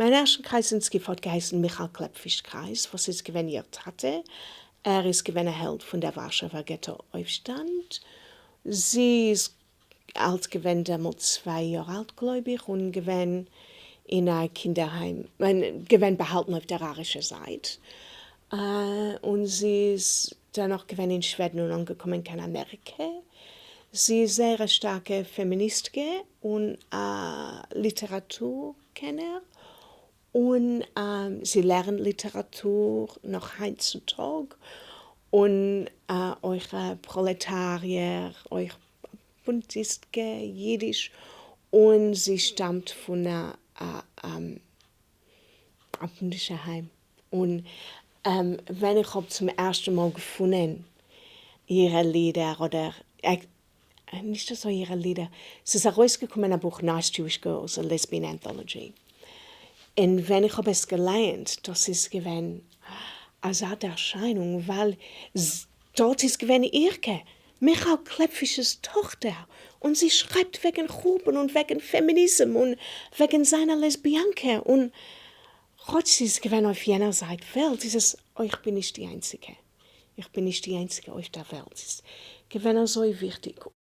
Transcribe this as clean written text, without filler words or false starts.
מיין ערשטן קרייז אין סקיף האט געהייסן מיכאל קלעפפיש קרייז, וואס איז געווען איר טאטע. ער איז געווען א העלד פון דער ווארשעווער געטא אויפשטאנד. זי איז אלט געווען דעמאלט 2 יאר אלט, גלויב איך, און געווען אין א קינדערהיים, געווען באהאלטן אויף דער ארישער זייט. און זי איז דערנאך געווען אין שוועדן און אנגעקומען קיין אמעריקע. זי איז זייער א שטארקע פעמיניסטקע און א ליטעראטור קענער, און זי לערנט ליטעראטור נאך היינט צו טאג, און אויך א פראלעטאריער, אויך בונטיסטקע, אידיש, און זי שטאמט פון א בונדישע היים. און ווען איך האב צום ערשטן מאל געפונען אירע לידער, אדער נישט אזוי אירע לידער, ס'איז ארויסגעקומען א בוך Nice Jewish Girls, a Lesbian Anthology. און ווען איך האב עס געלייענט, דאס איז געווען אזא ערשיינונג, ווייל דארט איז געווען אירקע, מיכאל קלעפפיש'ס טאכטער, און זי שרייבט וועגן חורבן און וועגן פעמיניזם און וועגן זיין א לעסביאנקע, און כאטש זי איז געווען אויף יענער זייט וועלט, איז עס, איך בין נישט די איינציגע. איך בין נישט די איינציגע אויף דער וועלט. ס'איז געווען אזוי וויכטיג.